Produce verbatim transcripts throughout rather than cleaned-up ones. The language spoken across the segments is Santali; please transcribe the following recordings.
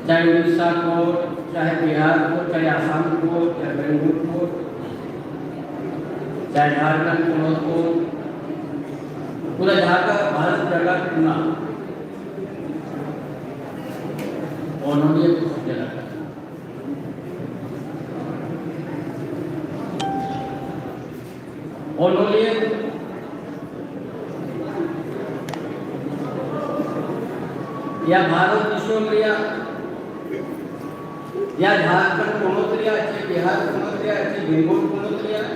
ᱪᱟᱦᱮ ᱩᱲᱤᱥᱥᱟ ᱠᱚ, ᱪᱟᱦᱮ ᱵᱤᱦᱟᱨ ᱠᱚ, ᱪᱟᱦᱮ ᱟᱥᱟᱢ ᱠᱚ, ᱪᱟᱦᱮ ᱵᱮᱝᱜᱚᱞ ᱠᱚ, ᱪᱟᱦᱮ ᱡᱷᱟᱲᱠᱷᱚᱸᱰ ᱯᱚᱱᱚᱛ ᱠᱚ, ᱯᱩᱨᱟᱹ ᱡᱷᱟᱲᱠᱷᱚᱸᱰ ᱵᱷᱟᱨᱚᱛ ᱡᱟᱠᱟᱛ ᱨᱮᱱᱟᱜ ᱚᱱᱚᱞᱤᱭᱟᱹ ᱠᱚ ᱥᱮᱴᱮᱨ ᱟᱠᱟᱱᱟ᱾ ᱚᱱᱚᱞᱤᱭᱟᱹ ᱭᱟ ᱵᱷᱟᱨᱚᱛ ᱫᱤᱥᱚᱢ ᱨᱮᱭᱟᱜ, ᱭᱟ ᱡᱷᱟᱲᱠᱷᱚᱸᱰ ᱯᱚᱱᱚᱛ ᱨᱮᱭᱟᱜ, ᱪᱮ ᱵᱤᱦᱟᱨ ᱯᱚᱱᱚᱛ ᱨᱮᱭᱟᱜ, ᱪᱮ ᱵᱮᱝᱜᱚᱞ ᱯᱚᱱᱚᱛ ᱨᱮᱭᱟᱜ,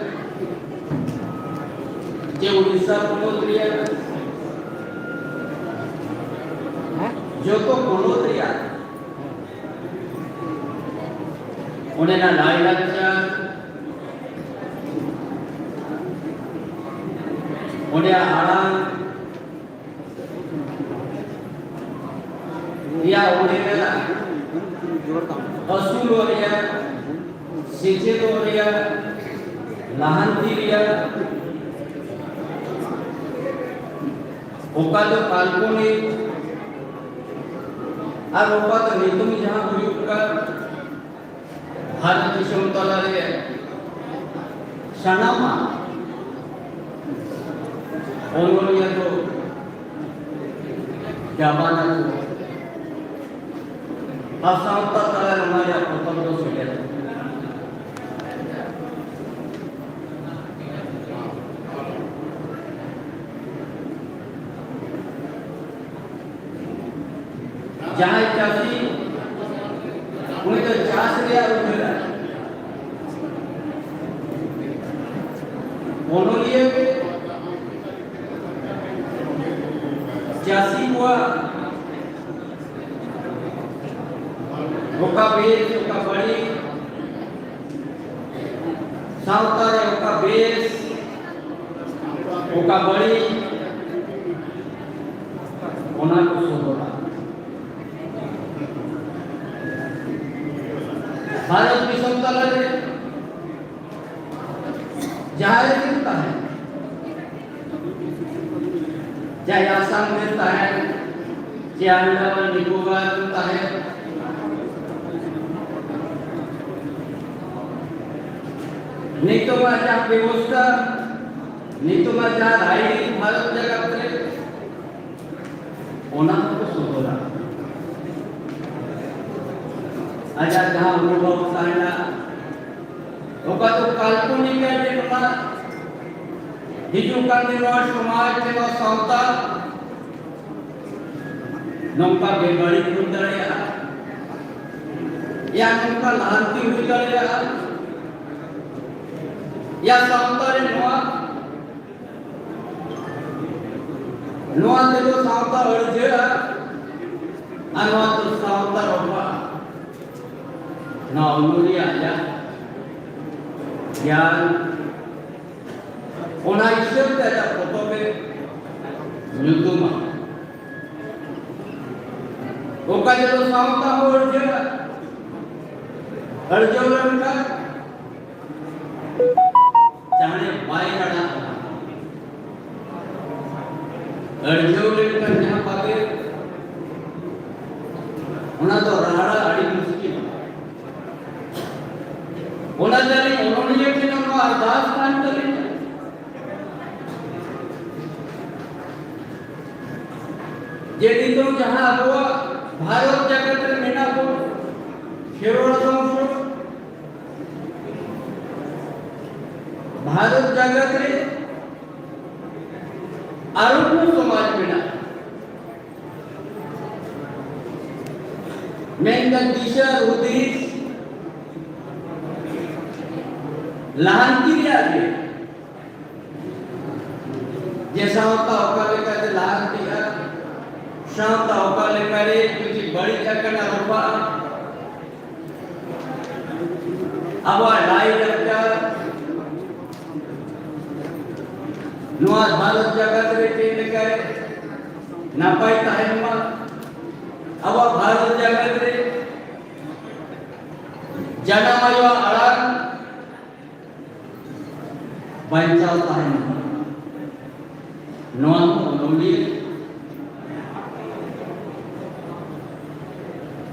ᱪᱮ ᱩᱲᱤᱥᱥᱟ ᱯᱚᱱᱚᱛ ᱨᱮᱭᱟᱜ, ᱡᱚᱛᱚ ᱯᱚᱱᱚᱛ ᱨᱮᱭᱟᱜ ᱚᱸᱰᱮᱱᱟᱜ ᱞᱟᱭᱼᱞᱟᱠᱪᱟᱨ, ᱚᱸᱰᱮᱱᱟᱜ ᱟᱲᱟᱝ, ᱭᱟ ᱚᱸᱰᱮᱱᱟᱜ ᱟᱹᱥᱩᱞᱚᱜ ᱨᱮᱭᱟᱜ, ᱥᱮᱪᱮᱫᱚᱜ ᱨᱮᱭᱟᱜ, ᱞᱟᱦᱟᱱᱛᱤ ᱨᱮᱭᱟᱜ, ᱚᱠᱟ ᱫᱚ ᱠᱟᱞᱯᱚᱱᱤᱠ ᱟᱨ ᱚᱠᱟ ᱫᱚ ᱱᱤᱛᱚᱝ ᱡᱟᱦᱟᱸ ᱦᱩᱭᱩᱜ ᱠᱟᱱ ᱵᱷᱟᱨᱚᱛ ᱫᱤᱥᱚᱢ ᱛᱟᱞᱟᱨᱮ ᱥᱟᱱᱟᱢᱟᱜ ᱚᱱᱚᱞᱤᱭᱟᱹ ᱫᱚ ᱡᱟᱵᱟᱱᱟ ᱠᱚ ᱟᱨ ᱥᱟᱶᱛᱟ ᱛᱟᱞᱟᱨᱮ ᱚᱱᱟ ᱨᱮᱭᱟᱜ ᱯᱚᱛᱚᱵ ᱫᱚ ᱥᱮᱴᱮᱨ᱾ ᱡᱟᱦᱟᱸᱭ ᱪᱟᱹᱥᱤ, ᱩᱱᱤ ᱫᱚ ᱪᱟᱥ ᱨᱮᱭᱟᱜ ᱩᱭᱦᱟᱹᱨᱟ᱾ ᱚᱱᱚᱞᱤᱭᱟᱹ ᱜᱮ ᱪᱟᱹᱥᱤ ᱠᱚᱣᱟᱜ ᱚᱠᱟ ᱵᱮᱥ, ᱚᱠᱟ ᱵᱟᱹᱲᱤᱡ, ᱥᱟᱶᱛᱟ ᱨᱮ ᱚᱠᱟ ᱵᱮᱥ, ᱚᱠᱟ ᱵᱟᱹᱲᱤᱡ, ᱚᱱᱟ ᱠᱚ ᱥᱚᱫᱚᱨᱟ᱾ ᱵᱷᱟᱨᱚᱛ ᱫᱤᱥᱚᱢ ᱛᱟᱞᱟᱨᱮ ᱡᱟᱦᱟᱸᱭ ᱨᱮᱜᱮᱢ ᱛᱟᱦᱮᱱ, ᱪᱟᱦᱮ ᱟᱥᱟᱢ ᱨᱮᱢ ᱛᱟᱦᱮᱱ, ᱪᱟᱦᱮ ᱟᱱᱰᱟᱢᱟᱱ ᱱᱤᱠᱳᱵᱟᱨ ᱨᱮᱢ ᱛᱟᱦᱮᱱ, ᱱᱤᱛᱚᱜᱟᱜ ᱡᱟᱦᱟᱸ ᱵᱮᱵᱚᱥᱛᱷᱟ, ᱱᱤᱛᱚᱜᱟᱜ ᱡᱟᱦᱟᱸ ᱨᱟᱭᱨᱤᱛ ᱵᱷᱟᱨᱚᱛ ᱡᱟᱠᱟᱛ ᱨᱮ, ᱚᱱᱟ ᱦᱚᱸᱠᱚ ᱥᱚᱫᱚᱨᱟ᱾ ᱟᱡᱟᱜ ᱡᱟᱦᱟᱸ ᱚᱱᱩᱵᱷᱚᱵ ᱛᱟᱦᱮᱱᱟ, ᱚᱠᱟ ᱫᱚ ᱠᱟᱞᱯᱚᱱᱤᱠ ᱡᱮ ᱱᱚᱣᱟ ᱦᱤᱡᱩᱜ ᱠᱟᱱ ᱫᱤᱱ ᱱᱚᱣᱟ ᱥᱚᱢᱟᱡᱽ ᱨᱮ, ᱱᱚᱣᱟ ᱥᱟᱶᱛᱟ ᱱᱚᱝᱠᱟ ᱵᱮᱵᱟᱹᱲᱤᱡ ᱦᱩᱭ ᱫᱟᱲᱮᱭᱟᱜᱼᱟ, ᱭᱟ ᱱᱚᱝᱠᱟ ᱞᱟᱦᱟᱱᱛᱤ ᱦᱩᱭ ᱫᱟᱲᱮᱭᱟᱜᱼᱟ, ᱭᱟ ᱥᱟᱶᱛᱟ ᱨᱮ ᱱᱚᱣᱟ, ᱱᱚᱣᱟ ᱛᱮᱫᱚ ᱥᱟᱶᱛᱟ ᱟᱹᱲᱡᱷᱟᱹᱜᱼᱟ ᱟᱨ ᱱᱚᱣᱟ ᱫᱚ ᱥᱟᱶᱛᱟ ᱨᱚᱯᱷᱟᱜᱼᱟ᱾ ᱱᱚᱣᱟ ᱚᱱᱚᱞᱤᱭᱟᱹ ᱟᱡᱟᱜ ᱜᱮᱭᱟᱱ, ᱚᱱᱟ ᱦᱤᱥᱟᱹᱵ ᱛᱮ ᱟᱡᱟᱜ ᱯᱚᱛᱚᱵ ᱮ ᱧᱩᱛᱩᱢᱟ᱾ ᱚᱠᱟ ᱡᱚᱫᱚ ᱥᱟᱶᱛᱟ ᱦᱚᱸ ᱟᱹᱲᱡᱷᱟᱹᱜᱼᱟ, ᱟᱹᱲᱡᱷᱟᱹᱣ ᱞᱮᱱᱠᱷᱟᱱ ᱡᱟᱦᱟᱸᱭ ᱵᱟᱭ ᱨᱟᱲᱟᱜᱼᱟ, ᱟᱹᱲᱡᱷᱟᱹᱣ ᱞᱮᱱᱠᱷᱟᱱ ᱡᱟᱦᱟᱸ ᱵᱟᱵᱮ, ᱚᱱᱟ ᱫᱚ ᱨᱟᱲᱟ ᱟᱹᱰᱤ ᱢᱩᱥᱠᱤᱞ᱾ ᱚᱱᱟ ᱛᱮ ᱟᱹᱞᱤᱧ ᱚᱱᱚᱞᱤᱭᱟᱹ ᱴᱷᱮᱱ ᱱᱚᱣᱟ ᱟᱨᱫᱟᱥ ᱛᱟᱦᱮᱱ ᱛᱟᱹᱞᱤᱧᱟ ᱡᱮ ᱱᱤᱛᱚᱜ ᱡᱟᱦᱟᱸ ᱟᱵᱚᱣᱟᱜ ᱵᱷᱟᱨᱚᱛ ᱡᱟᱠᱟᱛ ᱨᱮ ᱢᱮᱱᱟᱜ ᱵᱚᱱ, ᱠᱷᱮᱨᱣᱟᱲ ᱵᱚᱝᱥᱚ, ᱵᱷᱟᱨᱚᱛ ᱡᱟᱠᱟᱛ ᱨᱮ ᱟᱨᱚ ᱠᱚ ᱥᱚᱢᱟᱡᱽ ᱢᱮᱱᱟᱜᱼᱟ, ᱢᱮᱱᱠᱷᱟᱱ ᱫᱤᱥᱟᱹ ᱦᱩᱫᱤᱥ ᱞᱟᱦᱟᱱᱛᱤ ᱨᱮᱭᱟᱜ ᱜᱮ, ᱡᱮ ᱥᱟᱶᱛᱟ ᱚᱠᱟ ᱞᱮᱠᱟᱛᱮ ᱞᱟᱦᱟᱱᱛᱤᱜᱼᱟ, ᱥᱟᱶᱛᱟ ᱚᱠᱟ ᱞᱮᱠᱟᱨᱮ ᱡᱩᱫᱤ ᱵᱟᱹᱲᱤᱡ ᱟᱠᱟᱱᱟ, ᱨᱚᱯᱷᱟᱜᱼᱟ, ᱟᱵᱚᱣᱟᱜ ᱞᱟᱭ ᱞᱟᱠᱪᱟᱨ ᱱᱚᱣᱟ ᱵᱷᱟᱨᱚᱛ ᱡᱟᱠᱟᱛ ᱨᱮ ᱪᱮᱫ ᱞᱮᱠᱟᱨᱮ ᱱᱟᱯᱟᱭ ᱛᱟᱦᱮᱱ ᱢᱟ, ᱟᱵᱚᱣᱟᱜ ᱵᱷᱟᱨᱚᱛ ᱡᱟᱠᱟᱛ ᱨᱮ ᱡᱟᱱᱟᱢ ᱟᱭᱳᱣᱟᱜ ᱟᱲᱟᱝ ᱵᱟᱧᱪᱟᱣ ᱛᱟᱦᱮᱱ ᱢᱟ, ᱱᱚᱣᱟ ᱠᱚ ᱚᱱᱚᱞᱤᱭᱟᱹ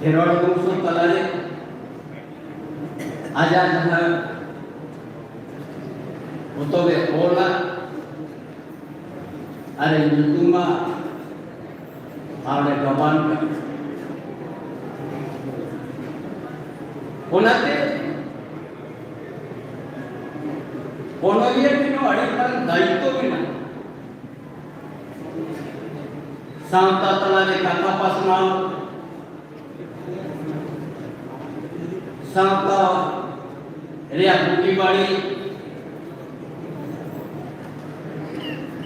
ᱠᱷᱮᱨᱣᱟᱲ ᱵᱚᱝᱥᱚ ᱛᱟᱞᱟᱨᱮ ᱟᱡᱟᱜ ᱡᱟᱦᱟᱸ ᱯᱚᱛᱚᱵ ᱮ ᱚᱞᱟ ᱟᱨ ᱮ ᱧᱩᱛᱩᱢᱟ ᱟᱨ ᱮ ᱜᱟᱵᱟᱱ ᱠᱟᱱᱟ᱾ ᱚᱱᱟᱛᱮ ᱚᱱᱚᱞᱤᱭᱟᱹ ᱴᱷᱮᱱ ᱦᱚᱸ ᱟᱹᱰᱤ ᱢᱟᱨᱟᱝ ᱫᱟᱭᱤᱛᱛᱚ ᱢᱮᱱᱟᱜᱼᱟ᱾ ᱥᱟᱶᱛᱟ ᱛᱟᱞᱟᱨᱮ ᱠᱟᱛᱷᱟ ᱯᱟᱥᱱᱟᱣ, ᱥᱟᱶᱛᱟ ᱨᱮᱭᱟᱜ ᱵᱩᱜᱤ ᱵᱟᱹᱲᱤᱡ,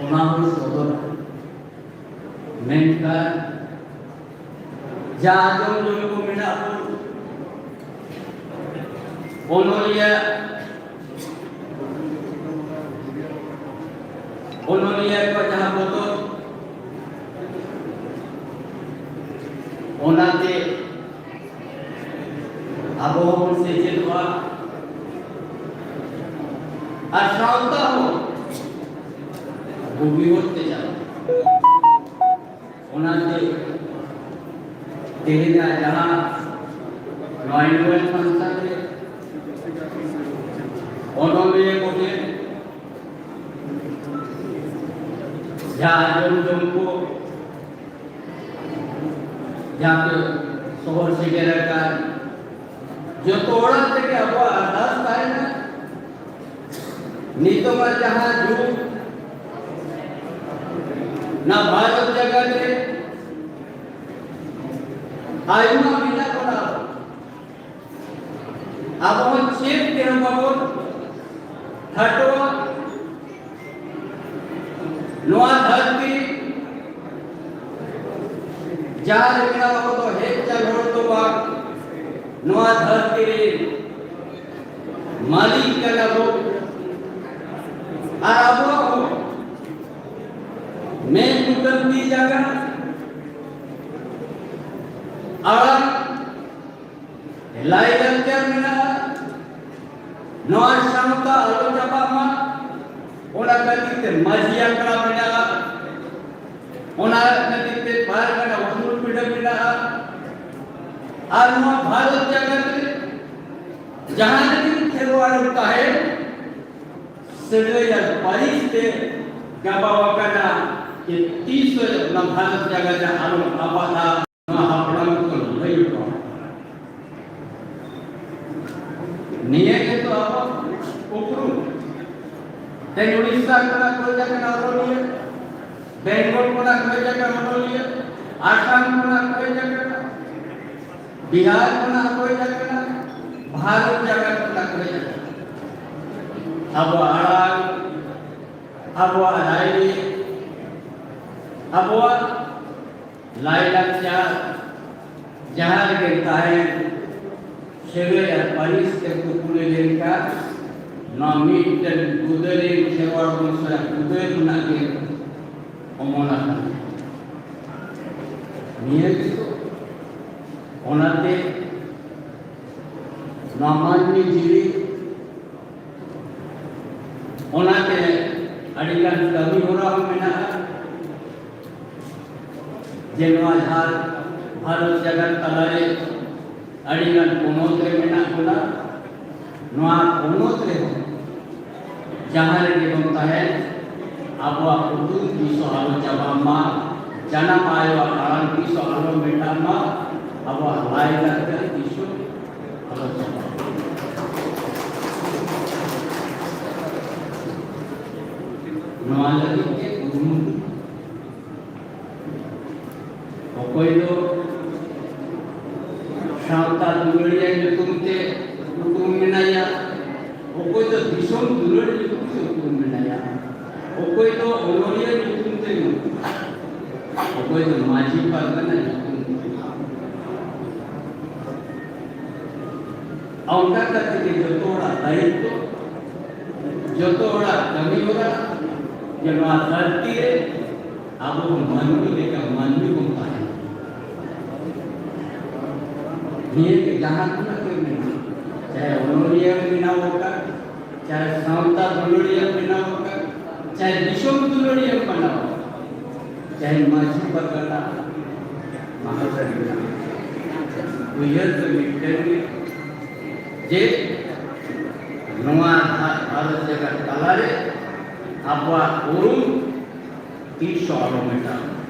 ᱚᱱᱟ ᱦᱚᱸ ᱥᱚᱫᱚᱨᱟ᱾ ᱢᱮᱱᱠᱷᱟᱱ ᱡᱟ ᱟᱸᱡᱚᱢ ᱡᱚᱝ ᱠᱚ ᱢᱮᱱᱟᱜ ᱵᱚᱱ, ᱚᱱᱚᱞᱤᱭᱟᱹ, ᱚᱱᱚᱞᱤᱭᱟᱹ ᱠᱚ ᱡᱟᱦᱟᱸ ᱵᱚᱛᱚᱨ, ᱚᱱᱟᱛᱮ ᱟᱵᱚ ᱦᱚᱸᱵᱚᱱ ᱥᱮᱪᱮᱫᱚᱜᱼᱟ ᱟᱨ ᱥᱟᱶᱛᱟ ᱦᱚᱸ ᱵᱩᱜᱤ ᱦᱚᱨ ᱛᱮ ᱪᱟᱞᱟᱜᱼᱟ᱾ ᱚᱱᱟᱛᱮ ᱛᱮᱦᱮᱧᱟᱜ ᱡᱟᱦᱟᱸ ᱱᱚᱣᱟ annual function ᱨᱮ ᱚᱱᱚᱞᱤᱭᱟᱹ ᱠᱚᱜᱮ ᱡᱟᱦᱟᱸ ᱟᱸᱡᱚᱢ ᱡᱚᱝ ᱠᱚ ᱡᱟᱦᱟᱸ ᱠᱚ ᱥᱚᱦᱚᱨ ᱥᱮᱴᱮᱨ ᱟᱠᱟᱱ ᱡᱚᱛᱚ ᱦᱚᱲᱟᱜ ᱛᱮᱜᱮ ᱟᱵᱚᱣᱟᱜ ᱟᱨᱫᱟᱥ ᱛᱟᱦᱮᱱᱟ, ᱱᱤᱛᱚᱜᱟᱜ ᱡᱟᱦᱟᱸ ᱡᱩᱜᱽ ᱱᱟ ᱵᱷᱟᱨᱚᱛ ᱡᱟᱜᱟᱛ ᱨᱮ ᱟᱭᱢᱟ ᱢᱮᱱᱟᱜ ᱵᱚᱱᱟ, ᱟᱵᱚ ᱦᱚᱸ ᱪᱮᱫ ᱛᱮᱦᱚᱸ ᱵᱟᱵᱚᱱ ᱠᱷᱟᱴᱚᱜᱼᱟ᱾ ᱱᱚᱣᱟ ᱫᱷᱟᱹᱨᱛᱤ ᱡᱟᱦᱟᱸ ᱨᱮ ᱢᱮᱱᱟᱜ, ᱟᱵᱚ ᱫᱚ ᱦᱮᱡ ᱪᱟᱞ ᱦᱚᱲ ᱫᱚ ᱵᱟᱝ, ᱱᱚᱣᱟ ᱫᱷᱟᱹᱨᱛᱤ ᱨᱮ ᱢᱟᱹᱞᱤᱠ ᱠᱟᱱᱟ ᱵᱚ᱾ ᱟᱨ ᱟᱵᱚᱣᱟᱜ ᱦᱚᱸ ᱢᱮᱫ ᱢᱩᱴᱟᱹᱱ ᱛᱤ ᱡᱟᱸᱜᱟ ᱟᱲᱟᱝ ᱞᱟᱭᱼᱞᱟᱠᱪᱟᱨ ᱢᱮᱱᱟᱜᱼᱟ᱾ ᱱᱚᱣᱟ ᱥᱟᱶᱛᱟ ᱟᱞᱚ ᱪᱟᱵᱟᱜ ᱢᱟ, ᱚᱱᱟ ᱠᱷᱟᱹᱛᱤᱨ ᱛᱮ ᱢᱟᱹᱡᱷᱤ ᱟᱠᱷᱲᱟ ᱢᱮᱱᱟᱜᱼᱟ, ᱚᱱᱟ ᱠᱷᱟᱹᱛᱤᱨ ᱛᱮ ᱯᱟᱨᱜᱟᱱᱟ ᱩᱥᱩᱞ ᱯᱤᱸᱰᱟᱹ ᱢᱮᱱᱟᱜᱼᱟ᱾ ᱟᱨ ᱱᱚᱣᱟ ᱵᱷᱟᱨᱚᱛ ᱡᱟᱠᱟᱛ ᱨᱮ ᱡᱟᱦᱟᱸ ᱨᱮᱜᱮ ᱠᱷᱮᱨᱣᱟᱲ ᱮᱢ ᱛᱟᱦᱮᱸ, ᱥᱟᱹᱜᱟᱹᱭ ᱟᱨ ᱯᱟᱹᱨᱤᱥ ᱛᱮ ᱜᱟᱵᱟᱣ ᱟᱠᱟᱱᱟ ᱡᱮ ᱛᱤᱥ ᱦᱚᱸ ᱚᱱᱟ ᱵᱷᱟᱨᱚᱛ ᱡᱟᱭᱜᱟ ᱨᱮ ᱟᱞᱚᱢ ᱟᱵᱟᱫᱟ, ᱱᱚᱣᱟ ᱦᱟᱯᱲᱟᱢ ᱠᱚ ᱞᱟᱹᱭ ᱦᱚᱴᱚ ᱟᱠᱟᱫᱟ᱾ ᱱᱤᱭᱟᱹ ᱜᱮᱛᱚ ᱟᱵᱚ ᱩᱯᱨᱩᱢ᱾ ᱛᱮᱦᱮᱧ ᱩᱲᱤᱥᱥᱟ ᱠᱷᱚᱱᱟᱜ ᱠᱚ ᱦᱮᱡ ᱟᱠᱟᱱᱟ ᱚᱱᱚᱞᱤᱭᱟᱹ, ᱵᱮᱝᱜᱚᱞ ᱠᱷᱚᱱᱟᱜ ᱠᱚ ᱦᱮᱡ ᱟᱠᱟᱱᱟ ᱚᱱᱚᱞᱤᱭᱟᱹ, ᱟᱥᱟᱢ ᱠᱷᱚᱱᱟᱜ ᱠᱚ ᱦᱮᱡ ᱟᱠᱟᱱᱟ, ᱵᱤᱦᱟᱨ ᱠᱷᱚᱱᱟᱜ ᱠᱚ ᱦᱮᱡ ᱟᱠᱟᱱᱟ, ᱵᱷᱟᱨᱚᱛ ᱡᱟᱠᱟᱛ ᱠᱷᱚᱱᱟᱜ ᱠᱚ ᱦᱮᱡ ᱟᱠᱟᱱᱟ᱾ ᱟᱵᱚᱣᱟᱜ ᱟᱲᱟᱝ, ᱟᱵᱚᱣᱟᱜ ᱨᱟᱭᱨᱤᱛ, ᱟᱵᱚᱣᱟᱜ ᱞᱟᱭᱼᱞᱟᱠᱪᱟᱨ, ᱡᱟᱦᱟᱸ ᱨᱮᱜᱮ ᱛᱟᱦᱮᱱ, ᱥᱟᱹᱜᱟᱹᱭ ᱟᱨ ᱯᱟᱹᱨᱤᱥ ᱛᱮ ᱠᱩᱠᱞᱤ ᱞᱮᱱᱠᱷᱟᱱ, ᱱᱚᱣᱟ ᱢᱤᱫᱴᱮᱱ ᱜᱩᱫᱟᱹᱨᱤ ᱠᱷᱮᱨᱣᱟᱲ ᱵᱚᱝᱥᱚ ᱨᱮᱱᱟᱜ ᱜᱩᱫᱟᱹᱨ ᱠᱷᱚᱱᱟᱜ ᱜᱮ ᱚᱢᱚᱱ ᱟᱠᱟᱱᱟ᱾ ᱱᱤᱭᱟᱹ ᱜᱮᱛᱚ᱾ ᱚᱱᱟᱛᱮ ᱱᱚᱣᱟ ᱢᱟᱹᱱᱢᱤ ᱡᱤᱣᱤ, ᱚᱱᱟᱛᱮ ᱟᱹᱰᱤᱜᱟᱱ ᱠᱟᱹᱢᱤ ᱦᱚᱨᱟ ᱦᱚᱸ ᱢᱮᱱᱟᱜᱼᱟ᱾ ᱡᱮ ᱱᱚᱣᱟ ᱡᱟᱦᱟᱸ ᱵᱷᱟᱨᱚᱛ ᱡᱟᱠᱟᱛ ᱛᱟᱞᱟᱨᱮ ᱟᱹᱰᱤᱜᱟᱱ ᱯᱚᱱᱚᱛ ᱨᱮ ᱢᱮᱱᱟᱜ ᱵᱚᱱᱟ, ᱱᱚᱣᱟ ᱯᱚᱱᱚᱛ ᱨᱮᱦᱚᱸ ᱡᱟᱦᱟᱸ ᱨᱮᱜᱮ ᱵᱚᱱ ᱛᱟᱦᱮᱱ, ᱟᱵᱚᱣᱟᱜ ᱩᱫᱩᱜ ᱛᱤᱥ ᱦᱚᱸ ᱟᱞᱚ ᱪᱟᱵᱟᱜ ᱢᱟ, ᱡᱟᱱᱟᱢ ᱟᱭᱳᱣᱟᱜ ᱟᱲᱟᱝ ᱛᱤᱥ ᱦᱚᱸ ᱟᱞᱚ ᱢᱮᱴᱟᱜ ᱢᱟ, ᱟᱵᱚᱣᱟᱜ ᱞᱟᱭᱼᱞᱟᱠᱪᱟᱨ ᱛᱤᱥ ᱦᱚᱸ ᱟᱞᱚ ᱪᱟᱵᱟᱜ ᱢᱟ᱾ ᱱᱚᱣᱟ ᱞᱟᱹᱜᱤᱫ ᱜᱮ ᱠᱩᱨᱩᱢᱩᱴᱩ᱾ ᱚᱠᱚᱭ ᱫᱚ ᱥᱟᱶᱛᱟ ᱫᱩᱞᱟᱹᱲᱤᱭᱟᱹ ᱧᱩᱛᱩᱢ ᱛᱮ ᱩᱯᱨᱩᱢ ᱢᱮᱱᱟᱭᱟ, ᱚᱠᱚᱭ ᱫᱚ ᱫᱤᱥᱚᱢ ᱫᱩᱞᱟᱹᱲ ᱧᱩᱛᱩᱢ ᱛᱮ ᱩᱯᱨᱩᱢ ᱢᱮᱱᱟᱭᱟ, ᱚᱠᱚᱭ ᱫᱚ ᱚᱱᱚᱞᱤᱭᱟᱹ ᱧᱩᱛᱩᱢ ᱛᱮ, ᱚᱠᱚᱭ ᱫᱚ ᱢᱟᱹᱡᱷᱤ ᱯᱟᱨᱜᱟᱱᱟ ᱧᱩᱛᱩᱢ ᱛᱮ᱾ ᱚᱱᱠᱟ ᱠᱟᱛᱮ ᱜᱮ ᱡᱚᱛᱚ ᱦᱚᱲᱟᱜ ᱫᱟᱭᱤᱛᱛᱚ, ᱡᱚᱛᱚ ᱦᱚᱲᱟᱜ ᱠᱟᱹᱢᱤ ᱦᱚᱨᱟ, ᱡᱮ ᱱᱚᱣᱟ ᱫᱷᱟᱹᱨᱛᱤ ᱨᱮ ᱟᱵᱚ ᱢᱟᱹᱱᱢᱤ ᱞᱮᱠᱟ ᱢᱟᱹᱱᱢᱤ ᱵᱚᱱ ᱛᱟᱦᱮᱱᱟ᱾ ᱱᱤᱭᱟᱹ ᱜᱮ ᱡᱟᱦᱟᱸ ᱛᱤᱱᱟᱹᱜ ᱜᱮ ᱢᱮᱱᱟᱜᱼᱟ, ᱪᱟᱦᱮ ᱚᱱᱚᱞᱤᱭᱟᱹ ᱵᱮᱱᱟᱣ ᱟᱠᱟᱱ, ᱪᱟᱦᱮ ᱥᱟᱶᱛᱟ ᱫᱩᱞᱟᱹᱲᱤᱭᱟᱹ ᱵᱮᱱᱟᱣ ᱟᱠᱟᱱ, ᱪᱟᱦᱮ ᱫᱤᱥᱚᱢ ᱫᱩᱞᱟᱹᱲᱤᱭᱟᱹ ᱵᱮᱱᱟᱣ ᱟᱠᱟᱱ, ᱪᱟᱦᱮ ᱢᱟᱹᱡᱷᱤ ᱯᱟᱨᱜᱟᱱᱟ ᱢᱟᱦᱟᱥᱚᱭ ᱵᱮᱱᱟᱣ ᱟᱠᱟᱱ, ᱩᱭᱦᱟᱹᱨ ᱫᱚ ᱢᱤᱫᱴᱮᱱ ᱜᱮ, ᱡᱮ ᱱᱚᱣᱟ ᱵᱷᱟᱨᱚᱛ ᱡᱟᱠᱟᱛ ᱛᱟᱞᱟᱨᱮ ᱟᱵᱚᱣᱟᱜ ᱩᱨᱩᱢ ᱛᱤᱥ ᱦᱚᱸ ᱟᱞᱚ ᱢᱮᱴᱟᱜ ᱢᱟ᱾